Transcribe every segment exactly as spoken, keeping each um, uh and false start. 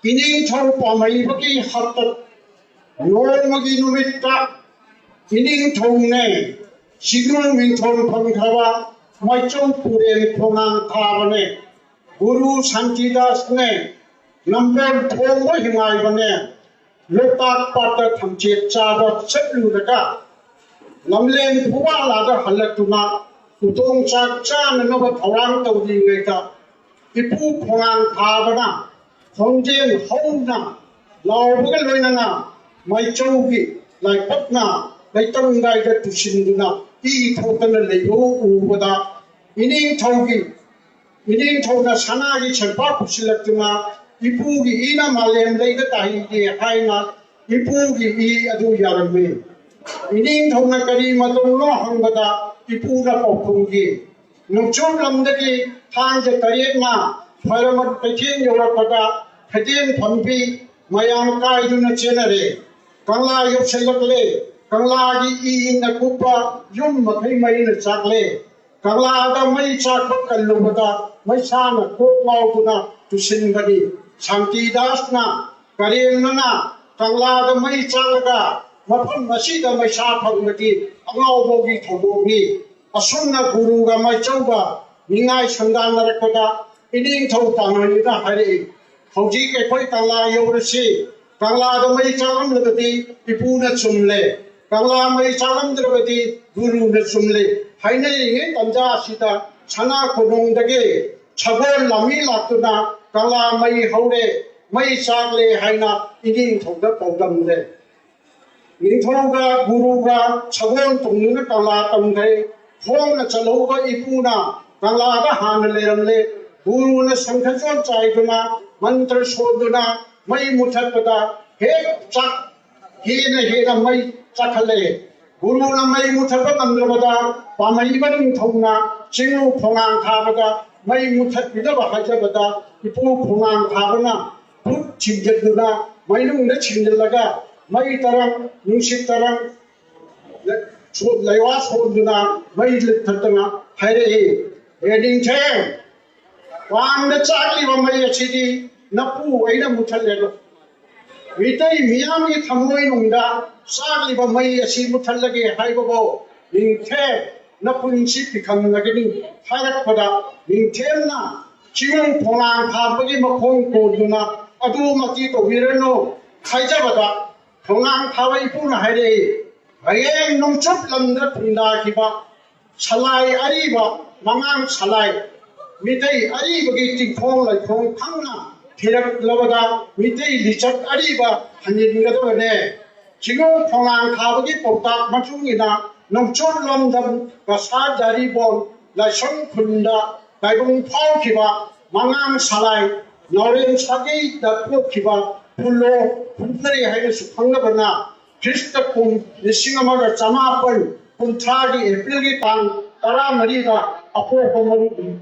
ꯏꯅꯤꯡꯊꯧ ꯄꯥꯝꯍꯩꯕꯒꯤ ꯍꯥꯛꯇꯛ ꯅꯣꯡꯃꯒꯤ ꯅꯨꯃꯤꯠꯇ ꯏꯅꯤꯡꯊꯧꯅꯦ, ꯆꯤꯡꯅꯨ ꯃꯤꯡꯊꯣꯟ ꯐꯪꯈ꯭ꯔꯕ ꯃꯥꯏꯆꯧ ꯄꯨꯔꯦꯟ ꯈꯣꯡꯅꯥꯡ ꯊꯥꯕꯅꯦ, ꯒꯨꯔꯨ ꯁꯥꯟꯇꯤꯗꯥꯁꯅꯦ, ꯅꯝꯕꯣꯜ ꯊꯣꯡꯕ ꯍꯤꯃꯥꯏꯕꯅꯦ, ꯂꯣꯛꯇꯥꯛ ꯄꯥꯠꯇ ꯊꯝꯆꯦꯠ ꯆꯥꯕ ꯆꯠꯂꯨꯔꯒ ꯂꯝꯂꯦꯟ ꯐꯨꯋꯥꯂꯥꯗ ꯍꯜꯂꯛꯇꯨꯅ ꯎꯇꯣꯡ ꯆꯥꯛ ꯆꯥꯅꯅꯕ ꯊꯧꯔꯥꯡ ꯇꯧꯔꯤꯉꯩꯗ ꯏꯄꯨ ꯈꯣꯡꯅꯥꯡ ꯊꯥꯕꯅ ꯈꯣꯟꯖꯦꯜ ꯍꯧꯅ ꯂꯥꯎꯕꯒ ꯂꯣꯏꯅꯅ ꯃꯥꯏꯆꯧꯒꯤ ꯂꯥꯏꯄꯛꯅ ꯂꯩꯇꯝꯗꯥꯏꯗ ꯇꯨꯁꯤꯟꯗꯨꯅ ꯏ ꯊꯣꯛꯇꯅ ꯂꯩꯕꯕꯨ ꯎꯕꯗ ꯏꯅꯤꯡꯊꯧꯒꯤ ꯏꯅꯤꯡꯊꯧꯅ ꯁꯅꯥꯒꯤ ꯁꯦꯟꯄꯥꯛ ꯄꯨꯁꯤꯜꯂꯛꯇꯨꯅ ꯏꯄꯨꯒꯤ ꯏꯅ ꯃꯥꯂꯦꯝ ꯂꯩꯗ ꯇꯥꯍꯩꯒꯦ ꯍꯥꯏꯅ ꯏꯄꯨꯒꯤ ꯏ ꯑꯗꯨ ꯌꯥꯔꯝꯃꯤ꯫ ꯏꯅꯤꯡꯊꯧꯅ ꯀꯔꯤ ꯃꯇꯧꯅꯣ ꯍꯪꯕꯗ ꯏꯄꯨꯅ ꯄꯥꯎꯈꯨꯝꯒꯤ ꯅꯣꯡꯆꯨꯞ ꯂꯝꯗꯒꯤ ꯊꯥꯡꯖ ꯇꯔꯦꯠꯅ ꯐꯔꯃꯠ ꯀꯩꯊꯦꯜ ꯌꯧꯔꯛꯄꯗ ꯈꯩꯗꯦꯟ ꯐꯝꯕꯤ ꯃꯌꯥꯝ ꯀꯥꯏꯗꯨꯅ ꯆꯦꯟꯅꯔꯦ꯫ ꯀꯪꯂꯥ ꯌꯧꯁꯤꯜꯂꯛꯂꯦ꯫ ꯀꯪꯂꯥꯒꯤ ꯏ ꯏꯟꯅ ꯀꯨꯞꯄ ꯌꯨꯝ ꯃꯈꯩ ꯃꯩꯅ ꯆꯥꯛꯂꯦ꯫ ꯀꯪꯂꯥꯗ ꯃꯩ ꯆꯥꯛꯄ ꯀꯜꯂꯨꯕꯗ ꯃꯩꯁꯥꯅ ꯀꯣꯛ ꯉꯥꯎꯗꯨꯅ ꯇꯨꯁꯤꯟꯕꯅꯤ꯫ ꯁꯥꯟꯇꯤꯗꯥꯁꯅ ꯀꯔꯦꯝꯅꯅ ꯀꯪꯂꯥꯗ ꯃꯩ ꯆꯥꯛꯂꯒ ꯃꯐꯝ ꯑꯁꯤꯗ ꯃꯩꯁꯥ ꯐꯪꯕꯗꯤ ꯑꯉꯥꯎꯕꯒꯤ ꯊꯧꯗꯣꯛꯅꯤ꯫ ꯑꯁꯨꯝꯅ ꯒꯨꯔꯨꯒ ꯃꯥꯏꯆꯧꯒ ꯅꯤꯡꯉꯥꯏ ꯁꯪꯗꯥꯟꯅꯔꯛꯄꯗ ꯏꯅꯤꯡꯊꯧ ꯄꯥꯡꯒꯜꯅ ꯍꯥꯏꯔꯛꯏ, "ꯍꯧꯖꯤꯛ ꯑꯩꯈꯣꯏ ꯀꯪꯂꯥ ꯌꯧꯔꯁꯤ꯫ ꯀꯪꯂꯥꯗ ꯃꯩ ꯆꯥꯛꯂꯝꯂꯕꯗꯤ ꯏꯄꯨꯅ ꯆꯨꯝꯂꯦ, ꯀꯪꯂꯥ ꯃꯩ ꯆꯥꯛꯂꯝꯗ꯭ꯔꯕꯗꯤ ꯒꯨꯔꯨꯅ ꯆꯨꯝꯂꯦ" ꯍꯥꯏꯅꯔꯤꯉꯩ ꯇꯥꯟꯖꯥ ꯑꯁꯤꯗ ꯁꯅꯥ ꯀꯣꯅꯨꯡꯗꯒꯤ ꯁꯒꯣꯜ ꯂꯥꯃꯤ ꯂꯥꯛꯇꯨꯅ ꯀꯪꯂꯥ ꯃꯩ ꯍꯧꯔꯦ, ꯃꯩ ꯆꯥꯛꯂꯦ ꯍꯥꯏꯅ ꯏꯅꯤꯡꯊꯧꯗ ꯄꯥꯎꯗꯝꯂꯦ꯫ ꯅꯤꯡꯊꯧꯒ ꯒꯨꯔꯨꯒ ꯁꯒꯣꯜ ꯇꯣꯡꯗꯨꯅ ꯀꯪꯂꯥ ꯇꯝꯈ꯭ꯔꯦ꯫ ꯈꯣꯡꯅ ꯆꯠꯍꯧꯕ ꯏꯄꯨꯅ ꯀꯪꯂꯥꯗ ꯍꯥꯟꯅ ꯂꯩꯔꯝꯂꯦ꯫ ꯒꯨꯔꯨꯅ ꯁꯪꯈꯖꯣꯟ ꯆꯥꯏꯗꯨꯅ ꯃꯟꯇ꯭ꯔ ꯁꯣꯟꯗꯨꯅ ꯃꯩ ꯃꯨꯊꯠꯄꯗ ꯍꯦꯛ ꯆꯥꯛ ꯍꯦꯟꯅ ꯍꯦꯟꯅ ꯃꯩ ꯆꯥꯛꯈꯠꯂꯛꯑꯦ꯫ ꯒꯨꯔꯨꯅ ꯃꯩ ꯃꯨꯊꯠꯄ ꯉꯝꯗ꯭ꯔꯕꯗ ꯄꯥꯝꯍꯩꯕ ꯅꯤꯡꯊꯧꯅ ꯆꯤꯡꯉꯨ ꯈꯣꯡꯅꯥꯡ ꯊꯥꯕꯗ ꯃꯩ ꯃꯨꯊꯠꯄꯤꯅꯕ ꯍꯥꯏꯖꯕꯗ ꯏꯄꯨ ꯈꯣꯡꯅꯥꯡ ꯊꯥꯕꯅ ꯈꯨꯠ ꯊꯤꯡꯖꯤꯜꯗꯨꯅ ꯃꯩꯅꯨꯡꯗ ꯊꯤꯡꯖꯤꯜꯂꯒ ꯃꯩ ꯇꯔꯪ, ꯅꯨꯡꯁꯤꯠ ꯇꯔꯪ, ꯂꯩꯋꯥ ꯁꯣꯟꯗꯨꯅ ꯃꯩ ꯂꯤꯊꯠꯇꯅ ꯍꯥꯏꯔꯛꯏ, "ꯍꯦ ꯅꯤꯡꯊꯦꯝ, ꯄꯥꯟꯗ ꯆꯥꯛꯂꯤꯕ ꯃꯩ ꯑꯁꯤꯗꯤ ꯅꯄꯨ ꯑꯩꯅ ꯃꯨꯊꯠꯂꯦꯗꯣ꯫ ꯃꯤꯇꯩ ꯃꯤꯌꯥꯝꯒꯤ ꯊꯃꯣꯏꯅꯨꯡꯗ ꯆꯥꯛꯂꯤꯕ ꯃꯩ ꯑꯁꯤ ꯃꯨꯊꯠꯂꯒꯦ ꯍꯥꯏꯕꯕꯨ ꯅꯤꯡꯊꯦꯝ ꯅꯄꯨꯟꯁꯤ ꯄꯤꯈꯝꯅꯒꯅꯤ ꯍꯥꯏꯔꯛꯄꯗ ꯅꯤꯡꯊꯦꯝꯅ ꯆꯤꯡ ꯐꯣꯂꯥꯡ ꯊꯥꯕꯒꯤ ꯃꯈꯣꯡ ꯀꯣꯟꯗꯨꯅ ꯑꯗꯨꯃꯛꯇꯤ ꯇꯧꯕꯤꯔꯅꯨ ꯍꯥꯏꯖꯕꯗ ꯈꯣꯡꯅꯥꯡ ꯊꯥꯕ ꯏꯄꯨꯅ ꯍꯥꯏꯔꯛꯏ, ꯍꯌꯦꯡ ꯅꯣꯡꯆꯨꯞ ꯂꯝꯗ ꯈꯨꯟꯗꯥꯈꯤꯕ ꯁꯂꯥꯏ ꯑꯔꯤꯕ, ꯃꯉꯥꯡ ꯁꯂꯥꯏ, ꯃꯤꯇꯩ ꯑꯔꯤꯕꯒꯤ ꯇꯤꯡꯈꯣꯡ ꯂꯩꯈꯣꯡ ꯈꯪꯅ ꯊꯤꯔꯛꯂꯕꯗ ꯃꯤꯇꯩ ꯂꯤꯆꯠ ꯑꯔꯤꯕ ꯍꯟꯖꯤꯟꯒꯗꯕꯅꯦ꯫ ꯆꯤꯡꯅꯨꯡ ꯈꯣꯡꯅꯥꯡ ꯊꯥꯕꯒꯤ ꯄꯥꯎꯇꯥꯛ ꯃꯇꯨꯡ ꯏꯟꯅ ꯅꯣꯡꯆꯨꯞ ꯂꯝꯗꯝ ꯀꯁꯥꯔ ꯗꯥꯔꯤꯕꯣꯟ ꯂꯥꯏꯁ꯭ꯔꯝ ꯈꯨꯟꯗ ꯇꯥꯏꯕꯪ ꯐꯥꯎꯈꯤꯕ ꯃꯉꯥꯡ ꯁꯂꯥꯏ ꯅꯥꯎꯔꯦꯝ ꯁꯥꯒꯩꯗ ꯄꯣꯛꯈꯤꯕ ꯐꯨꯂꯣ ꯐꯨꯟꯗ꯭ꯔꯩ ꯍꯥꯏꯅꯁꯨ ꯈꯪꯅꯕꯅ ꯈ꯭ꯔꯤꯁꯇ ꯀꯨꯝ ꯂꯤꯁꯤꯡ ꯑꯃꯒ ꯆꯃꯥꯄꯟ ꯀꯨꯟꯊ꯭ꯔꯥꯒꯤ ꯑꯦꯄ꯭ꯔꯤꯜꯒꯤ ꯇꯥꯡ ꯇꯔꯥꯃꯔꯤꯗ ꯑꯄꯣꯛꯄ ꯃꯔꯨꯞ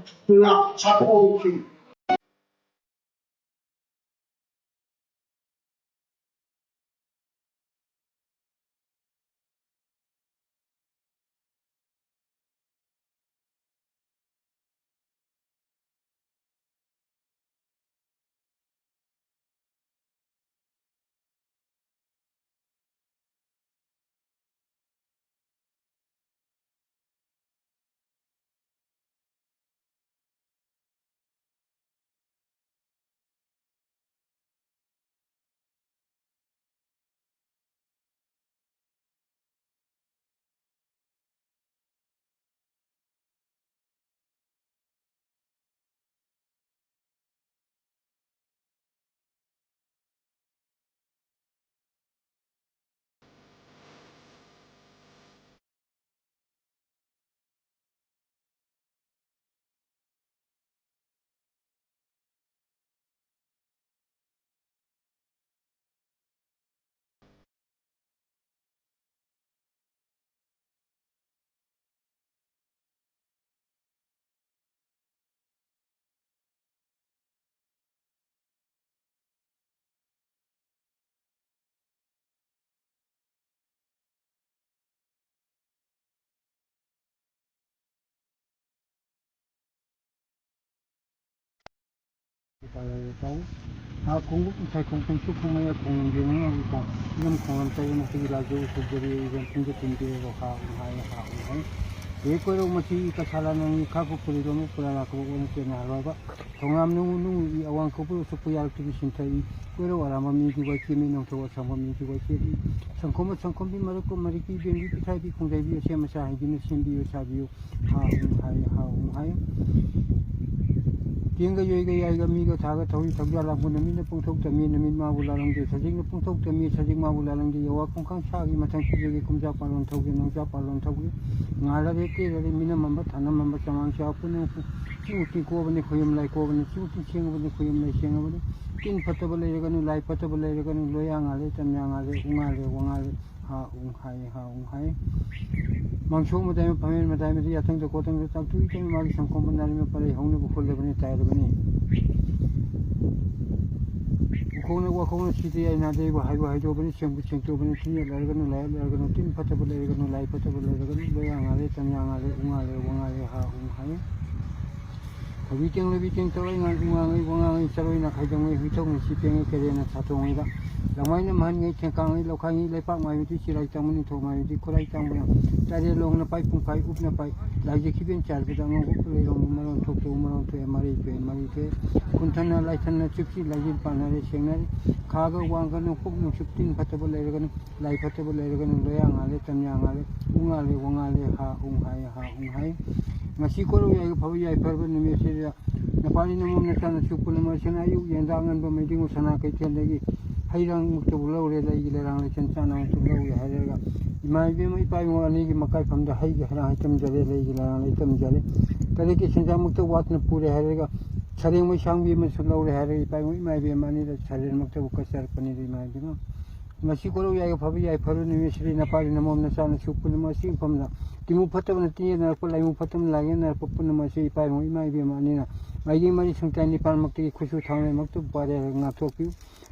ꯇꯨꯅ ꯁꯥꯐꯣꯡꯈꯤ꯫ ꯇꯥꯎ꯫ ꯍꯥ ꯈꯣꯡꯎꯞ ꯉꯁꯥꯏ ꯈꯣꯡ ꯄꯦꯟꯁꯨ ꯈꯣꯡꯉꯩ ꯈꯣꯡ ꯌꯦꯡꯉꯒꯀꯣ꯫ ꯏꯅꯝ ꯈꯣꯡꯂꯝ ꯇꯧꯕ ꯃꯁꯤꯒꯤ ꯂꯥꯏꯖꯧ ꯁꯧꯖꯔꯤ ꯏꯕꯦꯟ ꯄꯨꯡꯗ ꯇꯤꯟꯕꯤꯔꯒ ꯍꯥ ꯎꯝ ꯍꯥꯏ ꯍꯥ ꯎꯝ ꯍꯥꯏ꯫ ꯍꯦ ꯀꯣꯏꯔꯧ ꯃꯁꯤ ꯀꯁꯥꯂꯥ ꯅꯪꯒꯤ ꯈꯥꯛꯄ ꯐꯨꯔꯤꯠ ꯑꯃ ꯄꯨꯔꯥ ꯂꯥꯛꯄ ꯑꯣꯟꯅ ꯆꯦꯟꯅ ꯍꯜꯂꯣꯏꯕ꯫ ꯊꯣꯉꯥꯝ ꯅꯨꯡ ꯅꯨꯡ ꯏ ꯑꯋꯥꯡ ꯀꯧꯕ ꯎꯁꯨꯞꯄ ꯌꯥꯔꯛꯇꯨꯒꯤ ꯁꯤꯟꯊꯛꯏ꯫ ꯀꯣꯏꯔꯧ ꯑꯔꯥꯝꯕ ꯃꯤꯗꯤ ꯋꯥꯏꯆꯦꯃꯤ ꯅꯣꯡꯊꯣꯛ ꯑꯁꯥꯡꯕ ꯃꯤꯗꯤ ꯋꯥꯏꯆꯦꯃꯤ꯫ ꯁꯪꯈꯣꯝꯕ ꯁꯪꯈꯣꯝꯕꯤ ꯃꯔꯛꯄ ꯃꯔꯤꯛꯄꯤ ꯕꯦꯟꯕꯤ ꯄꯤꯊꯥꯏꯕꯤ ꯈꯣꯡꯖꯩꯕꯤ ꯑꯁꯦꯝ ꯑꯁꯥ ꯍꯩꯕꯤꯅ ꯁꯦꯝꯕꯤꯌꯨ ꯁꯥꯕꯤꯌꯨ꯫ ꯍꯥ ꯎꯝ ꯍꯥꯏ ꯍꯥ ꯎꯝ ꯍꯥꯏ꯫ ꯇꯦꯡꯒ ꯌꯣꯏꯒ ꯌꯥꯏꯒ ꯃꯤꯒ ꯊꯥꯒ ꯊꯧꯔꯤ ꯊꯧꯖꯥꯜ ꯂꯥꯡꯕ ꯅꯨꯃꯤꯠꯅ ꯄꯨꯡꯊꯣꯛ ꯇꯝꯃꯤ ꯅꯨꯃꯤꯠ ꯃꯥꯕꯨ ꯂꯥꯂꯣꯡꯗꯦ ꯁꯖꯤꯛꯅ ꯄꯨꯡꯊꯣꯛ ꯇꯝꯃꯤ ꯁꯖꯤꯛ ꯃꯥꯕꯨ ꯂꯥꯂꯣꯡꯗꯦ ꯌꯧꯋꯥ ꯈꯣꯡꯈꯥꯡ ꯁꯥꯒꯤ ꯃꯊꯪ ꯁꯤꯖꯒꯤ ꯀꯨꯝꯖꯥ ꯄꯥꯂꯣꯟ ꯊꯧꯒꯤ ꯅꯣꯡꯖꯥ ꯄꯥꯂꯣꯟ ꯊꯧꯒꯤ ꯉꯥꯂꯔꯦ ꯇꯦꯔꯔꯦ ꯃꯤꯅ ꯃꯝꯕ ꯊꯥꯅ ꯃꯝꯕ ꯆꯃꯥꯡ ꯆꯥꯎ ꯄꯨꯟꯅ ꯆꯤꯡ ꯎꯇꯤ ꯀꯣꯕꯅꯤ ꯈꯨꯌꯨꯝ ꯂꯥꯏ ꯀꯣꯕꯅꯤ ꯆꯤꯡ ꯎꯇꯤ ꯁꯦꯡꯉꯕꯅꯤ ꯈꯨꯌꯨꯝ ꯂꯥꯏ ꯁꯦꯡꯉꯕꯅꯤ ꯇꯤꯟ ꯐꯠꯇꯕ ꯂꯩꯔꯒꯅꯨ ꯂꯥꯏ ꯐꯠꯇꯕ ꯂꯩꯔꯒꯅꯨ ꯂꯣꯌꯥ ꯉꯥꯂꯦ ꯇꯝꯌꯥ ꯉꯥꯂꯦ ꯎꯉꯥꯂꯦ ꯋꯥꯉꯥꯂꯦ ꯍꯥ ꯎꯡ ꯍꯥꯏ ꯍꯥ ꯎꯡ ꯍꯥꯏ꯫ ꯃꯥꯡꯁꯣꯛ ꯃꯇꯥꯏ ꯐꯝꯃꯦꯟ ꯃꯇꯥꯏ ꯃꯗꯤ ꯌꯥꯊꯪꯗ ꯀꯣꯊꯪꯗ ꯇꯥꯛꯇꯨꯏ ꯇꯩ ꯃꯥꯒꯤ ꯁꯪꯈꯣꯝꯕ ꯅꯥꯔꯤꯕ ꯄꯔꯩ ꯍꯧꯅꯕ ꯍꯨꯜꯂꯕꯅꯤ ꯇꯥꯏꯔꯕꯅꯤ꯫ ꯎꯈꯣꯡꯅ ꯋꯥꯈꯣꯡꯅ ꯁꯤꯗ ꯌꯥꯏ ꯅꯥꯗꯩꯕ ꯍꯥꯏꯕ ꯍꯥꯏꯗꯣꯛꯑꯕꯅꯤ ꯁꯦꯡꯕꯨ ꯁꯦꯡꯇꯣꯛꯑꯕꯅꯤ ꯊꯤꯌꯦꯠ ꯂꯩꯔꯒꯅꯨ ꯂꯥꯏꯌꯦꯠ ꯂꯩꯔꯒꯅꯨ ꯇꯤꯟ ꯐꯠꯇꯕ ꯂꯩꯔꯒꯅꯨ ꯂꯥꯏ ꯐꯠꯇꯕ ꯂꯩꯔꯒꯅꯨ ꯂꯣꯌꯥ ꯉꯥꯂꯦ ꯇꯝꯌꯥ ꯉꯥꯂꯦ ꯎꯉꯥꯂꯦ ꯋꯥꯉꯥꯂꯦ ꯍꯥ ꯎꯡ ꯍꯥꯏ꯫ ꯊꯕꯤ ꯇꯦꯡ ꯂꯩꯕꯤ ꯇꯦꯡ ꯇꯧꯔꯩ ꯉꯥꯡ ꯎꯉꯥꯡꯉꯩ ꯋꯥꯉꯥꯡꯉꯩ ꯆꯔꯣꯏꯅ ꯈꯥꯏꯗꯧꯉꯩ ꯍꯨꯏꯊꯧꯅ ꯁꯤ ꯄꯦꯡꯉꯩ ꯀꯦꯔꯦꯅ ꯁꯥꯊꯣꯡꯉꯩꯗ ꯂꯃꯥꯏꯅ ꯃꯍꯟꯉꯩ ꯊꯦꯡꯀꯥꯡꯉꯩ ꯂꯧꯈꯥꯏꯉꯩ ꯂꯩꯄꯥꯛ ꯃꯥꯏꯕꯗꯤ ꯆꯤꯔꯥꯏ ꯇꯥꯡꯕ ꯅꯤꯡꯊꯧ ꯃꯥꯏꯕꯗꯤ ꯈꯨꯔꯥꯏ ꯇꯥꯡꯕꯅ ꯇꯔꯦꯠ ꯂꯣꯡꯅ ꯄꯥꯏ ꯄꯨꯡꯐꯥꯏ ꯎꯞꯅ ꯄꯥꯏ ꯂꯥꯏꯖ ꯈꯤꯕꯦꯟ ꯆꯥꯏꯕꯗ ꯑꯉꯧꯕ ꯂꯩꯔꯣꯡꯕ ꯃꯔꯣꯟ ꯊꯣꯛꯇꯧ ꯃꯔꯣꯟ ꯊꯣꯛꯑꯦ ꯃꯔꯩ ꯊꯣꯛꯑꯦ ꯃꯔꯩ ꯊꯣꯛꯑꯦ ꯈꯨꯟꯊꯅ ꯂꯥꯏꯊꯅ ꯆꯨꯞꯁꯤ ꯂꯥꯏꯖꯤꯟ ꯄꯥꯟꯅꯔꯦ ꯁꯦꯡꯅꯔꯦ ꯈꯥꯒ ꯋꯥꯡꯒ ꯅꯣꯡꯄꯣꯛ ꯅꯨꯡꯁꯤꯠ ꯇꯤꯟ ꯐꯠꯇꯕ ꯂꯩꯔꯒꯅꯨ ꯂꯥꯏ ꯐꯠꯇꯕ ꯂꯩꯔꯒꯅꯨ ꯂꯣꯌꯥ ꯉꯥꯂꯦ ꯇꯝꯌꯥ ꯉꯥꯂꯦ ꯎꯉꯥꯂꯦ ꯋꯥꯉꯥꯂꯦ ꯍꯥ ꯎꯡ ꯍꯥꯏ ꯍꯥ ꯎꯡ ꯍꯥꯏ꯫ ꯉꯁꯤ ꯀꯣꯔꯧ ꯌꯥꯏꯒ ꯐꯕ ꯌꯥꯏꯐꯔꯕ ꯅꯨꯃꯤꯠꯁꯤꯗ ꯅꯄꯥꯔꯤ ꯅꯃꯣꯝ ꯅꯆꯥꯅꯁꯨ ꯄꯨꯝꯅꯃꯛ ꯑꯁꯤꯅ ꯑꯌꯨꯛ ꯌꯦꯟꯗꯥ ꯑꯉꯟꯕ ꯃꯩꯗꯤꯡ ꯁꯅꯥ ꯀꯩꯊꯦꯜꯗꯒꯤ ꯍꯩ ꯔꯥꯡꯃꯛꯇꯕꯨ ꯂꯧꯔꯦ ꯂꯩꯒꯤ ꯂꯩꯔꯥꯡ ꯂꯩꯆꯟ ꯆꯥꯅꯃꯛꯇꯕꯨ ꯂꯧꯔꯦ ꯍꯥꯏꯔꯒ ꯏꯃꯥ ꯏꯕꯦꯝꯃ ꯏꯄꯥ ꯏꯃꯨꯡ ꯑꯅꯤꯒꯤ ꯃꯀꯥꯏꯐꯝꯗ ꯍꯩꯒꯤ ꯍꯩꯔꯥꯡ ꯍꯩ ꯇꯝꯖꯔꯦ ꯂꯩꯒꯤ ꯂꯩꯔꯥꯡ ꯂꯩ ꯇꯝꯖꯔꯦ꯫ ꯀꯔꯤꯒꯤ ꯁꯦꯟꯖꯥꯡꯃꯛꯇ ꯋꯥꯠꯅ ꯄꯨꯔꯦ ꯍꯥꯏꯔꯒ ꯁꯔꯦꯡ ꯃꯩꯁꯥꯡꯕꯤ ꯑꯃꯁꯨ ꯂꯧꯔꯦ ꯍꯥꯏꯔꯒ ꯏꯄꯥ ꯏꯃꯨꯡ ꯏꯃꯥ ꯏꯕꯦꯝꯃ ꯑꯅꯤꯗ ꯁꯔꯦꯡꯃꯛꯇꯕꯨ ꯀꯠꯆꯔꯛꯄꯅꯤꯗ ꯏꯃꯥ ꯏꯕꯦꯝꯃ꯫ ꯉꯁꯤ ꯀꯣꯔꯧ ꯌꯥꯏꯒ ꯐꯕ ꯌꯥꯏꯐꯔꯕ ꯅꯨꯃꯤꯠꯁꯤꯗ ꯅꯄꯥꯔꯤ ꯅꯃꯣꯝ ꯅꯆꯥꯅꯁꯨ ꯄꯨꯝꯅꯃꯛ ꯑꯁꯤ ꯃꯐꯝꯗ ꯇꯤꯃꯨ ꯐꯠꯇꯕꯅ ꯇꯤꯡꯌꯦꯠꯅꯔꯛꯄ ꯂꯥꯏꯃꯨ ꯐꯠꯇꯕꯅ ꯂꯥꯡꯌꯦꯠꯅꯔꯛꯄ ꯄꯨꯝꯅꯃꯛ ꯑꯁꯤ ꯏꯄꯥ ꯏꯃꯨꯡ ꯏꯃꯥ ꯏꯕꯦꯝꯃ ꯑꯅꯤꯅ ꯃꯥꯏꯒꯤ ꯃꯔꯤ ꯁꯪꯇꯥꯏ ꯅꯤꯄꯥꯟꯃꯛꯇꯒꯤ ꯈꯨꯠꯁꯨ ꯊꯥꯡꯅꯃꯛꯇꯕꯨ ꯄꯥꯏꯔꯦ ꯍꯥꯏꯔꯒ ꯉꯥꯛꯊꯣꯛꯄꯤꯌꯨ꯫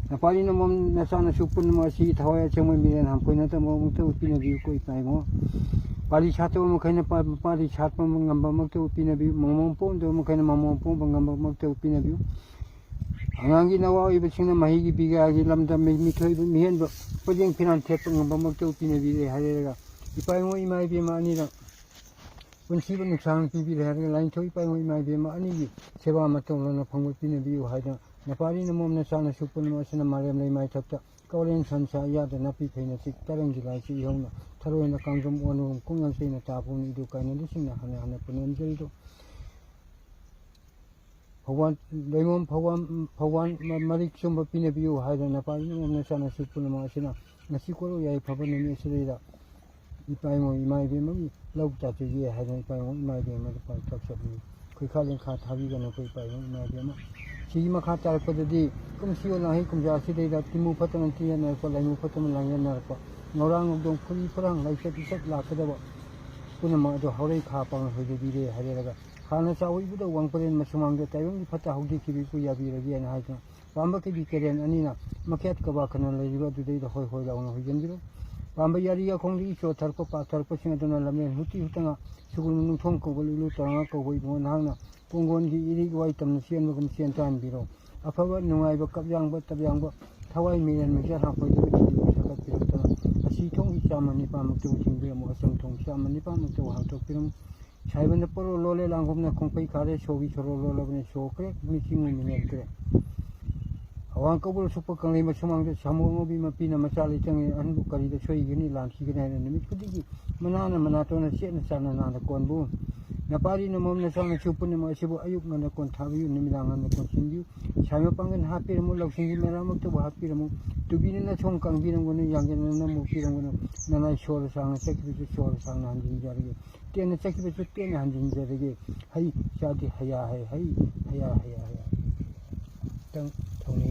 ꯅꯄꯥꯔꯤ ꯅꯃꯣꯝ ꯅꯆꯥꯅꯁꯨ ꯄꯨꯝꯅꯃꯛ ꯑꯁꯤ ꯊꯋꯥꯏ ꯑꯁꯦꯡꯕ ꯃꯤꯔꯦꯟ ꯍꯥꯝꯈꯣꯏꯅꯗꯕꯃꯛꯇꯕꯨ ꯄꯤꯅꯕꯤꯌꯨꯀꯣ ꯏꯄꯥ ꯏꯃꯨꯡ꯫ ꯄꯥꯔꯤ ꯁꯥꯠꯇꯕ ꯃꯈꯩꯅ ꯄꯥ-, ꯄꯥꯔꯤ ꯁꯥꯠꯄ ꯉꯝꯕꯃꯛꯇꯕꯨ ꯄꯤꯅꯕꯤꯌꯨ꯫ ꯃꯃꯣꯝ ꯄꯣꯝꯗꯕ ꯃꯈꯩꯅ ꯃꯃꯣꯝ ꯄꯣꯝꯕ ꯉꯝꯕꯃꯛꯇꯕꯨ ꯄꯤꯅꯕꯤꯌꯨ꯫ ꯑꯉꯥꯡꯒꯤ ꯅꯋꯥ ꯑꯣꯏꯕꯁꯤꯡꯅ ꯃꯍꯩꯒꯤ ꯕꯤꯒ꯭ꯌꯥꯒꯤ ꯂꯝꯗ ꯃꯤ-, ꯃꯤꯊꯣꯏꯕ, ꯃꯤꯍꯦꯟꯕ ꯄꯣꯠꯌꯦꯡ ꯐꯤꯔꯥꯟ ꯊꯦꯠꯄ ꯉꯝꯕꯃꯛꯇꯕꯨ ꯄꯤꯅꯕꯤꯔꯦ ꯍꯥꯏꯔꯦꯔꯒ, ꯏꯄꯥ ꯏꯃꯣ ꯏꯃꯥ ꯏꯕꯦꯝꯃ ꯑꯅꯤꯅ ꯄꯨꯟꯁꯤꯕꯨ ꯅꯨꯡꯁꯥꯡ ꯄꯤꯕꯤꯔꯦ ꯍꯥꯏꯔꯒ, ꯂꯥꯏꯅꯤꯡꯊꯧ ꯏꯄꯥ ꯏꯃꯣ ꯏꯃꯥ ꯏꯕꯦꯝꯃ ꯑꯅꯤꯒꯤ ꯁꯦꯕꯥ ꯃꯇꯧ ꯂꯣꯟꯅ ꯐꯪꯕ ꯄꯤꯅꯕꯤꯌꯨ ꯍꯥꯏꯗꯅ, ꯅꯄꯥꯔꯤ ꯅꯃꯣꯝ ꯅꯆꯥꯅꯁꯨ ꯄꯨꯝꯅꯃꯛ ꯑꯁꯤꯅ ꯃꯥꯂꯦꯝ ꯂꯩꯃꯥꯏ ꯊꯛꯇ ꯀꯥꯎꯔꯦꯟ ꯁꯟꯁꯥ ꯏꯌꯥꯗ ꯅꯥꯄꯤ ꯐꯩꯅ ꯆꯤꯛ ꯇꯔꯪꯒꯤ ꯂꯥꯏꯆꯤ ꯏꯍꯧꯅ ꯊꯔꯣꯏꯅ ꯀꯥꯡꯖꯝ ꯑꯣꯟꯅꯨ ꯀꯨꯡꯉꯝ ꯆꯩꯅ ꯇꯥꯄꯨꯅ ꯏꯗꯨ ꯀꯥꯏꯅ ꯂꯤꯁꯤꯡꯅ ꯍꯟꯅ ꯍꯟꯅ ꯄꯨꯅꯦꯝꯖꯔꯤꯗꯣ꯫ ꯐꯧꯕꯥꯜ, ꯂꯩꯃꯣꯝ ꯐꯧꯕꯥꯜ, ꯐꯧꯕꯥꯜ ꯃ-, ꯃꯔꯤꯛ ꯆꯨꯝꯕ ꯄꯤꯅꯕꯤꯌꯨ ꯍꯥꯏꯗꯅ ꯅꯄꯥ ꯏꯃꯣꯝ ꯅꯆꯥꯅꯁꯨ ꯄꯨꯝꯅꯃꯛ ꯑꯁꯤꯅ ꯉꯁꯤ ꯀꯣꯜꯂꯨ ꯌꯥꯏꯐꯕ ꯅꯨꯃꯤꯠ ꯑꯁꯤꯗꯩꯗ ꯏꯄꯥ ꯏꯃꯣ ꯏꯃꯥ ꯏꯕꯦꯝꯃꯒꯤ ꯂꯧ ꯆꯥꯛꯆꯒꯦ ꯍꯥꯏꯗꯅ ꯏꯄꯥ ꯏꯃꯣ ꯏꯃꯥ ꯏꯕꯦꯝꯃꯗ ꯄꯥꯎꯇꯥꯛ ꯆꯠꯂꯤ꯫ ꯈꯨꯈꯥ ꯂꯦꯡꯈꯥ ꯊꯥꯕꯤꯒꯅꯨ ꯑꯩꯈꯣꯏ ꯏꯄꯥ ꯏꯃꯣ ꯏꯃꯥ ꯏꯕꯦꯝꯃ꯫ ꯁꯤꯒꯤ ꯃꯈꯥ ꯇꯥꯔꯛꯄꯗꯗꯤ ꯀꯨꯝꯁꯤ ꯂꯥꯡꯍꯩ ꯀꯨꯝꯖꯥ ꯑꯁꯤꯗꯩꯗ ꯇꯤꯃꯨ ꯐꯠꯇꯅ ꯇꯤꯌꯦꯟꯅꯔꯛꯄ, ꯂꯥꯏꯃꯨ ꯐꯠꯇꯅ ꯂꯥꯡꯌꯦꯟꯅꯔꯛꯄ, ꯉꯧꯔꯥꯡ ꯉꯧꯗꯣꯡ ꯐꯨꯔꯤ ꯐꯨꯔꯥꯡ ꯂꯥꯏꯆꯠ ꯏꯆꯠ ꯂꯥꯛꯀꯗꯕ ꯄꯨꯝꯅꯃꯛ ꯑꯗꯨ ꯍꯧꯔꯩ ꯈꯥ ꯄꯥꯡꯅ ꯍꯣꯏꯗꯕꯤꯔꯦ ꯍꯥꯏꯔꯦꯔꯒ, ꯍꯥꯟꯅ ꯆꯥꯎ ꯏꯕꯨꯗꯧ ꯋꯥꯡꯄꯔꯦꯟ ꯃꯁꯨꯃꯥꯡꯗ ꯇꯥꯏꯕꯪꯒꯤ ꯐꯠꯇ ꯍꯥꯎꯗꯤ ꯊꯤꯕꯤꯕꯨ ꯌꯥꯕꯤꯔꯒꯦꯅ ꯍꯥꯏꯗꯅ, ꯄꯥꯝꯕ ꯀꯦꯕꯤ ꯀꯦꯔꯦꯟ ꯑꯅꯤꯅ ꯃꯈꯦꯠ ꯀꯕꯥ ꯈꯅ ꯂꯩꯔꯤꯕ ꯑꯗꯨꯗꯩꯗ ꯍꯣꯏ ꯍꯣꯏ ꯂꯥꯎꯅ ꯍꯣꯏꯖꯟꯕꯤꯔꯣ꯫ ꯄꯥꯝꯕ ꯌꯥꯔꯤ ꯌꯥꯈꯣꯡꯗꯒꯤ ꯆꯣꯠꯊꯔꯛꯄ ꯄꯥꯊꯔꯛꯄꯁꯤꯡ ꯑꯗꯨꯅ ꯂꯝꯂꯦꯟ ꯍꯨꯇꯤ ꯍꯨꯇꯉꯥ ꯁꯨꯒꯨꯅꯨ ꯅꯨꯡꯊꯣꯡ ꯀꯧꯕ ꯂꯨꯂꯨ ꯇꯧꯔꯉꯥ ꯀꯧꯕ ꯏꯕꯨꯡꯉꯣ ꯅꯍꯥꯛꯅ ꯄꯣꯡꯒꯣꯟꯒꯤ ꯏꯔꯤꯛ ꯋꯥꯏ ꯇꯝꯅ ꯆꯦꯟꯕꯒꯨꯝ ꯆꯦꯟ ꯇꯥꯍꯟꯕꯤꯔꯣ꯫ ꯑꯐꯕ ꯅꯨꯡꯉꯥꯏꯕ ꯀꯞ ꯌꯥꯡꯕ ꯇꯞ ꯌꯥꯡꯕ ꯊꯋꯥꯏ ꯃꯤꯔꯦꯟ ꯃꯤꯡꯆꯠ ꯍꯥꯞꯄꯣꯏꯗꯕ ꯊꯤꯟꯕꯤꯕ ꯁꯛꯀꯠꯄꯤꯔꯛꯇꯅ ꯑꯁꯤ ꯊꯣꯡꯒꯤ ꯆꯥꯝꯃ ꯅꯤꯄꯥꯟꯃꯛꯇꯕꯨ ꯊꯤꯡꯕꯤꯔꯝꯃꯨ꯫ ꯑꯆꯪ ꯊꯣꯡ ꯆꯥꯝꯃ ꯅꯤꯄꯥꯟꯃꯛꯇꯕꯨ ꯍꯥꯡꯗꯣꯛꯄꯤꯔꯝꯃꯨ꯫ ꯁꯥꯏꯕꯅ ꯄꯣꯔꯣ ꯂꯣꯜꯂꯦ ꯂꯥꯡꯐꯝꯅ ꯈꯣꯡꯄꯩ ꯈꯥꯔꯦ ꯁꯣꯒꯤ ꯁꯣꯔꯣ ꯂꯣꯜꯂꯕꯅꯤ ꯁꯣꯈ꯭ꯔꯦ ꯃꯤꯆꯤꯡ ꯃꯤꯅꯦꯟꯈ꯭ꯔꯦ꯫ ꯑꯋꯥꯡ ꯀꯧꯕ꯭ꯔꯨ ꯁꯨꯛꯄ ꯀꯪꯂꯩ ꯃꯁꯨꯃꯥꯡꯗ ꯁꯥꯃꯨ ꯑꯉꯧꯕꯤ ꯃꯄꯤꯅ ꯃꯆꯥ ꯂꯩꯇꯪꯉꯦ ꯑꯍꯟꯕꯨ ꯀꯔꯤꯗ ꯁꯣꯏꯒꯅꯤ ꯂꯥꯟꯈꯤꯒꯅꯤ ꯍꯥꯏꯅ ꯅꯨꯃꯤꯠ ꯈꯨꯗꯤꯡꯒꯤ ꯃꯅꯥꯅ ꯃꯅꯥꯇꯣꯟꯅ ꯆꯦꯠꯅ ꯆꯥꯅ ꯅꯥꯅ ꯀꯣꯟꯕꯨ ꯅꯄꯥꯔꯤ ꯅꯃꯣꯝ ꯅꯆꯥꯅꯁꯨ ꯄꯨꯝꯅꯃꯛ ꯑꯁꯤꯕꯨ ꯑꯌꯨꯛ ꯉꯟꯅ ꯀꯣꯟ ꯊꯥꯕꯤꯌꯨ ꯅꯨꯃꯤꯗꯥꯡ ꯉꯟꯅ ꯀꯣꯟ ꯁꯤꯟꯕꯤꯌꯨ꯫ ꯁꯥꯏꯃ ꯄꯥꯡꯒꯜ ꯍꯥꯞꯄꯤꯔꯝꯃꯨ ꯂꯧꯁꯤꯡꯒꯤ ꯃꯦꯔꯥꯃꯛꯇꯕꯨ ꯍꯥꯞꯄꯤꯔꯝꯃꯨ꯫ ꯇꯨꯕꯤꯅ ꯅꯁꯣꯡ ꯀꯥꯡꯕꯤꯔꯝꯒꯅꯨ ꯌꯥꯡꯒꯦꯟꯅ ꯅꯃꯨꯛꯄꯤꯔꯝꯒꯅꯨ꯫ ꯅꯅꯥꯏ ꯁꯣꯔ ꯁꯥꯡꯅ ꯆꯠꯈꯤꯕꯁꯨ ꯁꯣꯔ ꯁꯥꯡꯅ ꯍꯟꯖꯤꯟꯖꯔꯒꯦ꯫ ꯇꯦꯟꯅ ꯆꯠꯈꯤꯕꯁꯨ ꯇꯦꯟꯅ ꯍꯟꯖꯤꯟꯖꯔꯒꯦ꯫ ꯍꯩ ꯆꯥꯗꯦ ꯍꯌꯥ ꯍꯩ ꯍꯩ ꯍꯌꯥ ꯍꯌꯥ ꯍꯌꯥ꯫ ꯈꯤꯇꯪ ꯊꯧꯅꯤꯡ